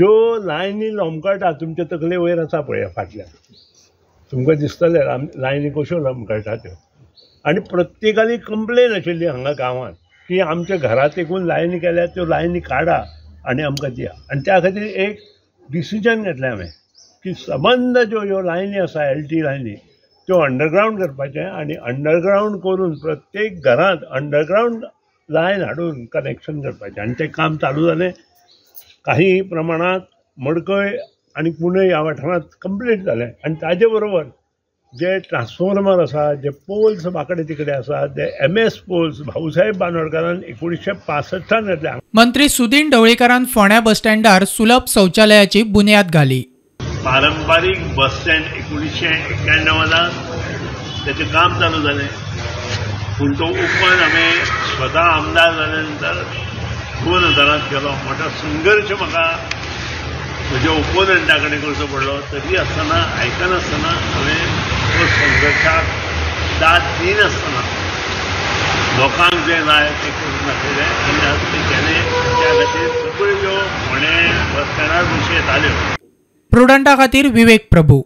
ज्यो लायनी लोमकळटा तुमचे तकले वयर आसा पळय फाटल्यान तुमकां दिसतलें लायनी कश्यो लोमकळटा त्यो. आनी प्रत्येकाली कंप्लेन आशिल्ली हांगा गांवांत की आमच्या घरा तेकून लायनी केल्या त्यो लायनी काडा आनी आमकां दिया. आनी त्या खातीर एक डिसिजन घेतलें हांवें की सबंद ज्यो ह्यो लायनी आसा एल टी लायनी त्यो अंडरग्रावंड करपाचें आनी अंडरग्रावंड करून प्रत्येक घरांत अंडरग्रावंड लायन हाडून कनेक्शन करपाचें. आनी तें काम चालू जालें. काही प्रमाणांत मडकय आनी कुंडय ह्या वाठारांत कंप्लीट जालें. आनी ताजे बरोबर जे ट्रान्सफॉर्मर आसा, जे पोल्स बाकडे तिकडे आसा, ते एम एस पोल्स भाऊसाहेब बांदोडकारान 1965 घेतले. मंत्री सुदिन ढवळीकारान फोंड्या बस स्टँडार सुलभ शौचालयाची बुन्याद घाली. पारंपारीक बस स्टँड 1991 ताचें काम चालू जालें, पूण तो ओपन हांवें स्वता आमदार जाल्या नंतर 2000 केलो. मोठो संघर्श म्हाका म्हज्या ओपोनंटा कडेन करचो पडलो, तरी आसतना आयकनासतना हांवें तो संघर्शाक दाद दिनासतना लोकांक जें जाय तें करून दाखयलें आनी आज तें केलें. त्या खातीर सगळ्यो ज्यो फोंडें बस स्टँडार बशी येताल्यो. प्रुडंटा खातीर विवेक प्रभू.